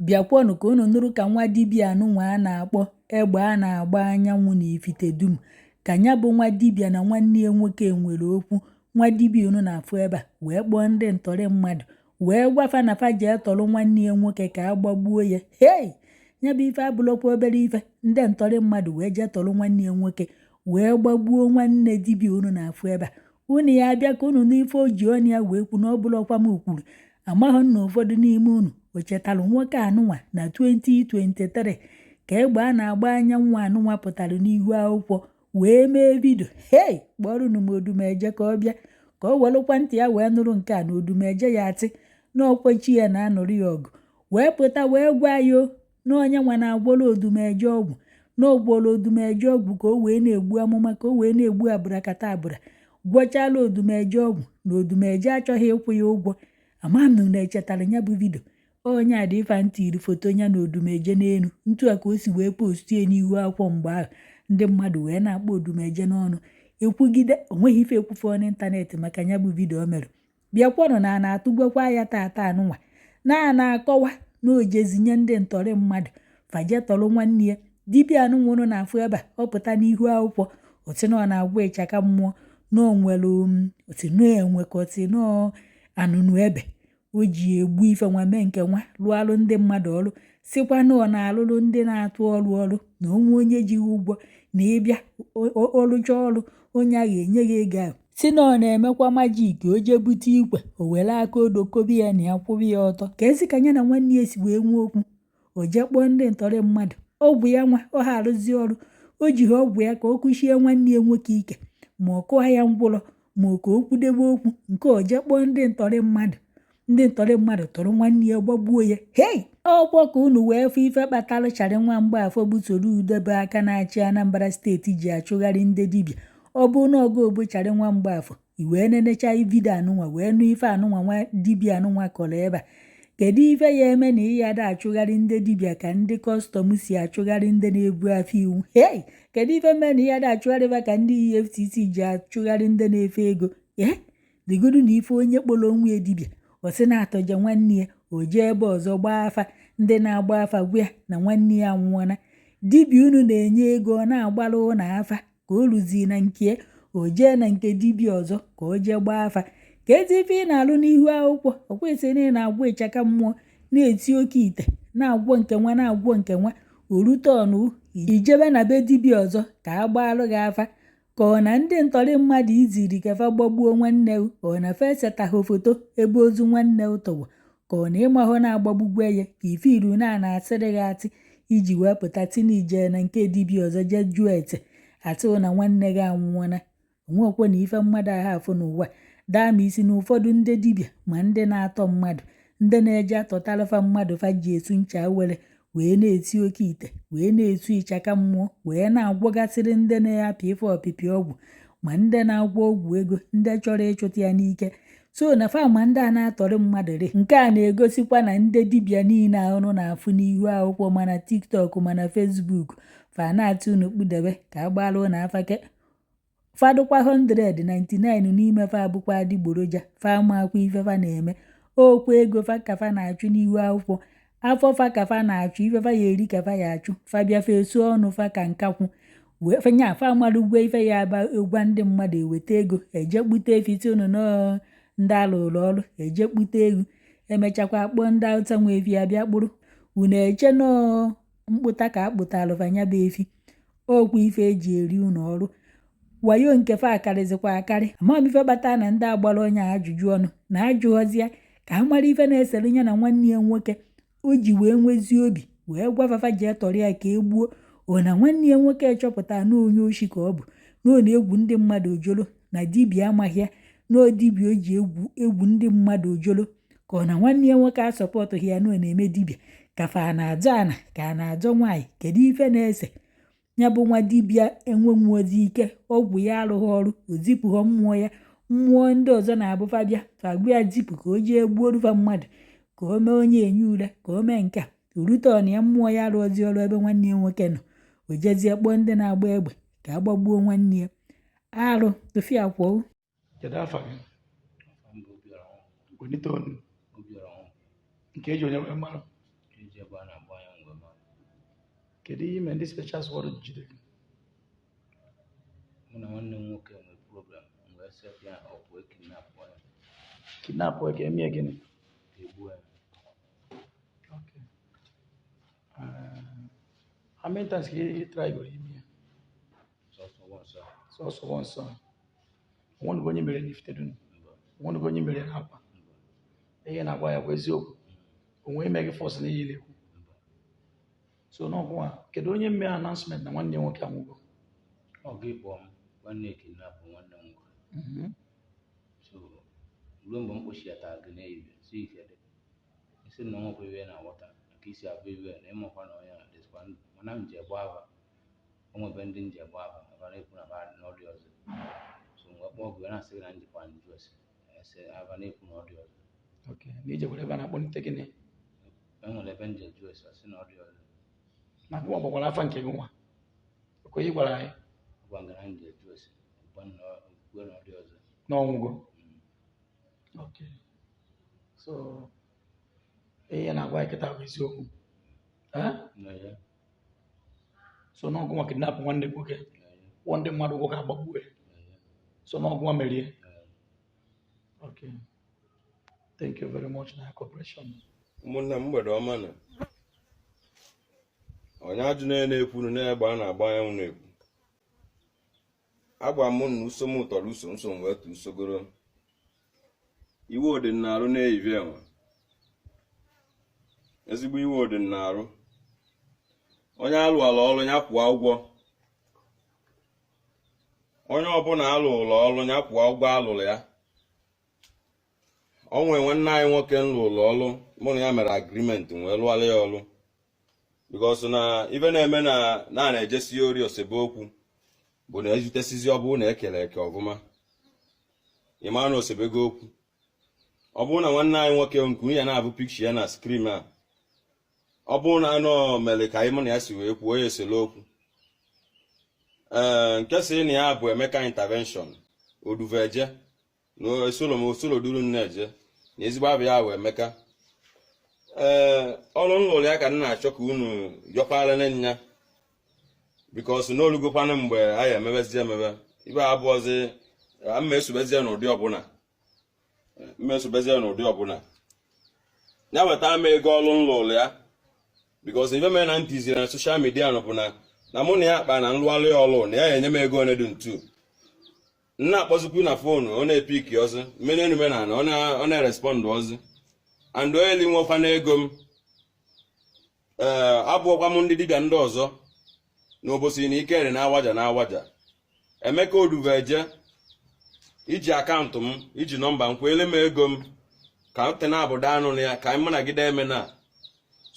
Bịakwanụ ka unu nụrụ ka nwa dibịa anụnwa a na-akpọ Egbe a na-agba anyanwụ na Ifite dum ka ya bụ nwa dibịa na nwanne ya nwoke nwere okwu. Nwa dibịa unu na-afụ ebe a wee kpọọ ndị ntọrị mmadụ wee gwa fa na fa jee tọrọ nwanne ya nwoke ka a gbagbuo ya. Hei, ya bụ ife abụrọkwa obere ife. Ndị ntọrị mmadụ wee jee tọrọ nwanne ya nwoke wee gbagbuo nwanne dibịa unu na-afụ ebe a. Unu ya abịa ka unu nụ ife o ji ọnụ ya wee kwu na ọ bụrọkwa m kwuru. Amaghị m na ụfọdụ n'ime unu o chetara nwoke anụnwa na 2023 ka Egbe a na-agba anyanwụ anụnwa pụtara n'ihu akwụkwọ wee mee video. Hei, kpọrụnụ m Odumeje ka ọ bịa ka o welụkwa ntị ya wee nụrụ nke a na Odumeje ya atị na ọkwechi ya na-anụrụ ya ọgụ wee pụta wee gwa ya o na onye nwa na-agwọrọ Odumeje ọgwụ, na ọ gwọrọ Odumeje ọgwụ ka o wee na-egbu amụma, ka o wee na-egbu abụrakatabụra, gwọchala Odumeje ọgwụ na Odumeje achọghị ịkwụ ya ụgwọ. Ama m na unu echetara ya bụ video. Onye a dị ife ntiri foto ya na Odumeje n'elu ntu a ka o si wee postie n'ihu akwụkwọ mgbe ahụ ndị mmadụ wee na-akpọ Odumeje n'ọnụ ekwugide onweghị ife ekwufe n'ịntanetị maka ya bụ video o mere. Bịakwanụ na a na-atụgwekwa ya tata anụnwa na a na-akọwa na o jezinye ndị ntọrị mmadụ faje tọrọ nwanne ya dibịa anụnwa unu na-afụ ebe a. Ọ pụta n'ihu akwụkwọ otu na ọ na-agwa ịchaka mmụọ na o nwere otu na enwe ka otu na anụnụ ebe o ji egbu ife nwa mee nke nwa lụọalụ ndị mmadụ ọrụ, sịkwa na ọ na-alụrụ ndị na-atụ ọrụ ọrụ na onwe onye jighị ụgwọ na ịbịa ọrụcha ọrụ onye ahụ enye gị ego ahụ, si na ọ na-emekwa magic, o jee bute ikwe o were aka odo kobe ya na ya kwụba ya ọtọ. Ka ezi ka ya na nwanne ya si wee nwee okwu, o jee kpọọ ndị ntọrị mmadụ ọgwụ ya nwa ọ ha arụzi ọrụ o jighị ọgwụ ya ka ọ kụchie nwanne ya nwoke ike ma ọ kụọ ya ngwụrọ ma ọ ka o kwudebe okwu nke o jee kpọọ ndị ntọrị mmadụ, ndị ntọrị mmadụ tọrọ nwanne ya gbagbuo ya. Hei, ọkwọ ka unu wee fụ ife kpatara Charị nwa Mgbafọ bụ Soludo bụ aka na-achị Anambra steeti ji achụgharị ndị dibịa. Ọ bụ na ọgụ bụ Charị nwa Mgbafọ i wee nenecha video anụnwa wee nụ ife anụnwa nwa dibịa anụnwa kọrọ ebe a. Kedu ife ya eme na ị ya ada achụgharị ndị dibịa ka ndị custom si achụgharị ndị na-ebu afọ iwu? Hei, kedu ife mee na ị ya ada achụgharịba ka ndị EFCC ji achụgharị ndị na-efe ego? Ee, digodu na ife onye kpọrọ onwe ya dibịa ọ sị na-atọje nwanne ya, o jee ebe ọzọ gbaa afa, ndị na-agba afa gwa ya na nwanne ya anwụọna. Dibịa unu na-enye ego ọ na-agbara ụnụ afa, ka o ruzi na nke o jee na nke dibịa ọzọ ka o jee gbaa afa. Ka ezi ife ị na-alụ n'ihu akwụkwọ ọ kwesịrị na ị na-agwọ ịchaka mmụọ, na-eti oke ite, na-agwọ nke nwa, na-agwọ nke nwa, o rute ọnụ ijebe na be dibịa ọzọ ka a gbaalụ gị afa, ka ọ na ndị ntọrị mmadụ iziri ka fa gbagbuo nwanne ọ na fa esetaghị foto ebe ozu nwanne tọgbọ, ka ọ na ịmahụ na-agbagbugwe ya ka ife iru na na-asịrị gị atị iji wee pụta tinye ije na nke dibịa ọzọ jee jụọ ete atụ na nwanne gị anwụọna. Onwekwe na ife mmadụ ahụ afụ n'ụwa daa ma isi na ụfọdụ ndị dibịa ma ndị na-atọ mmadụ ndị na-eje atọtarafa mmadụ fa ji esu ncha were wee na-eti oke ite wee na-etu ịchaka mmụọ wee na-agwọgasịrị ndị na-apị ife ọpịpị ọgwụ ma ndị na-agwọ ọgwụ ego ndị chọrọ ịchụta ya n'ike so na fa ma ndị a na-atọrị mmadụ rị. Nke a na-egosikwa na ndị dibịa niile ahụrụ na-afụ n'ihu akwụkwọ mana TikTok mana Facebook fa na-atụ unu kpụdebe ka a gbara unu afa ke fadụkwa 199 n'ime fa abụkwa adịgboroja, fa amakwa ife fa na-eme. Okwu ego fa ka fa na-achụ n'ihu akwụkwọ, afọ fa ka fa na-achụ, ife fa ya eri ka fa ya achụ, fa bịa fa esu ọnụ fa ka nkakwụ wee fenya fa amarụgwe ife ya aba gwa ndị mmadụ eweta ego eje kpute efi si unu nọọ ndị alụrụ ọrụ eje kpute ego emechakwa kpọọ ndị Hausa nwe efi abịa kpụrụ unu eche nọọ mkpụta ka a kpụtalụ fa nya bụ efi. Okwu ife eji eri unu ọrụ wayo nke fa akarịzikwa akarị. Ama m ife kpata na ndị agbara onye a ajụjụ ọnụ na ajụghọzi ya ka a mara ife na-esere ya na nwanne ya nwoke o ji wee nwezie obi wee gwa fafa jee tọrọ ya ka e gbuo. Ọ na nwanne ya nwoke chọpụtara na onye oshi ka ọ bụ, na ọ na-egwu ndị mmadụ ojolo, na dibịa amaghị ya na ọ dibịa o ji egwu egwu ndị mmadụ ojolo, ka ọ na nwanne ya nwoke asọpọtụghị ya na ọ na-eme dibịa, ka fa na-azọ ana ka a na-azọ nwaanyị. Kedu ife na-ese ya bụ nwa dibịa enwenwuozi ike ọgwụ ya arụghị ọrụ, o zipụghọ mmụọ ya, mmụọ ndị ọzọ na-abụfa bịa fa gwa ya zipụ ka o jee gbuorufa mmadụ, ka o mee onye enye ure, ka o mee nke a, o rute ọna ya mmụọ ya arụọzi ọrụ ebe nwanne ya nwoke nọ, o jezie kpọọ ndị na-agba egbe ka a gbagbuo nwanne ya. Arụ tụfịa kwọọ. Kedu afa gị? Welite onu. Nke eji onye wee mara. Kedu ihe ime ndị special squad jide gị? Mụ na nwanne m nwoke nwere problem, m wee set ya up wee kidnap ya. Kidnap ya ka emie gịnị? Ka egbuo ya. Okay. How many times ka ị try goro ime ya? Sọsọ once a. Sọsọ once a. Onwenugo onye mere n'Ifitedunu? Mba. Onwenugo onye mere n'Akwa? Mba. Ihe na-agwa ya bụ eziokwu? Onwe ime gị force n'ihe ị na-ekwu? Mba. So n'ọgwụ a, kedu onye mee announcement na nwanne ya nwoke anwụgo? Ọ gị kpọọ m nwanne kidnap nwanne m nwoke. So ruo mgbe m kpọchiatara gị n'ehihie si ike dị isi na nwekwa iwe na-aghọta ka isi abụ iwe na ịmakwa na onye a dịzikwa ndụ, mana m ji egba afa, o nwebe ndị m ji egba afa aba na-ekwu na ba na ọ dị ọzọ. So mgbe kpọọ gị wee na-asị gị na njikwa njụ ese ese aba na-ekwu na ọ dị ọzọ. Okay. Na ije were ebe a na-akpọlite gịnị? E nwere ebe m ji eju ese, sị na ọ dị ọzọ. Na gụnwa gbakwara afa nke gị nwa. Okwe ị gwara anyị? Gwa ngara m ji eju ese gwa na okwukwe na ọ dị ọzọ. Na ọnwụgo. Okay. So ihe na-agwa anyị kịta bụ eziokwu? Eh? Na ya. So n'ọgụ nwa kidnap nwanne gị nwoke, Na ya. kwụọ ndị mmadụ ụgwọ ka agbagbuo ya. Na ya. So n'ọgụ nwa merie. Na ya. Okay. Thank you very much na your cooperation. Ụmụnne m, mgbede ọma. Na onye ajụ na-ekwuru na-egbe a na-agba anyanwụ na-ekwu agwa m na uso m tọrọ uso nso m wee tụ usogoro iwe ọdịnarụ na-eyivi enwe ezigbo iwe ọdịnarụ. Onye alụala ọrụ ya kwụọ ụgwọ, onye ọbụla alụụlọ ọrụ ya kwụọ ụgwọ alụrụ ya. O nwee nwanne anyị nwoke m lụrụ ọrụ, mụ na ya mere agreement wee lụọla ya ọrụ, because na ife na-eme na na na-ejesi ori osebe okwu bụ na ezutesizi. Ọ bụrụ na ekele eke ọfụma, ịma na osebego okwu. Ọ bụrụ na nwanne anyị nwoke nke nwunye na-abụ pikchi ya na screen a, ọ bụrụ na anọ mere ka anyị mụ na ya si wee kwuo ya esele okwu. Ee, nke si na ya bụ Emeka Intervention Oduveje na esolo m osolo duru m na-eje na ezigbo abụ ya bụ Emeka. Ee, ọrụ m lụrụ ya ka m na-achọ ka unu yọkwara nya, because n'olugokwanụ mgbe anyị emebezi emebe ibe abụọzi mma esobezie n'ụdị ọbụla, mma esobezie n'ụdị ọbụla ya weta m ego ọrụ m lụrụ ya, because ife mere na ntiziri na social media nọ bụ na mụ na ya kpa na nlụalụ ya ọlụ na ya enye m ego one dị ntu. M na-akpọzikwu na phone, ọ na-epiki ọzọ mmiri enume na ọ na-erespond ọzọ, and onye li nwekwa n'ego m. Ee, abụọkwa m ndị dibịa ndị ọzọ n'obosi na ikere na-awaja na awaja. Emeka Oduveje, iji account m, iji nọmba m kwele m ego m ka ntị na-abụda anụ na ya ka mụ na gị eme na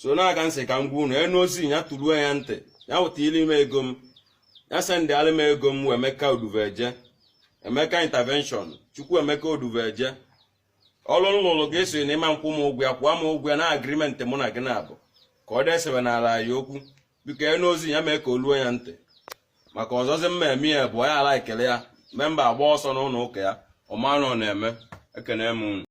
so na-aga nsị ka m gwa unu enu ozi ya tụruo ya ntị, ya wụta ilu m ego m, ya sendịalụ m ego m. Emeka Oduveje, Emeka Intervention, Chukwu Emeka Oduveje, ọrụ m lụrụ ga-eso na ịma nkwụ m ụgwọ ya, kwụọ m ụgwọ ya na agreement mụ na gị na-abụ ka ọ desebe n'ala ya okwu. Biko, enu ozi ya mee ka o luo ya ntị, maka ọzọzi mma eme ya bụ onye ala ekele ya member agba ọsọ n'ụlọ ụka ya ọma na ọ na-eme. Ekene m unu.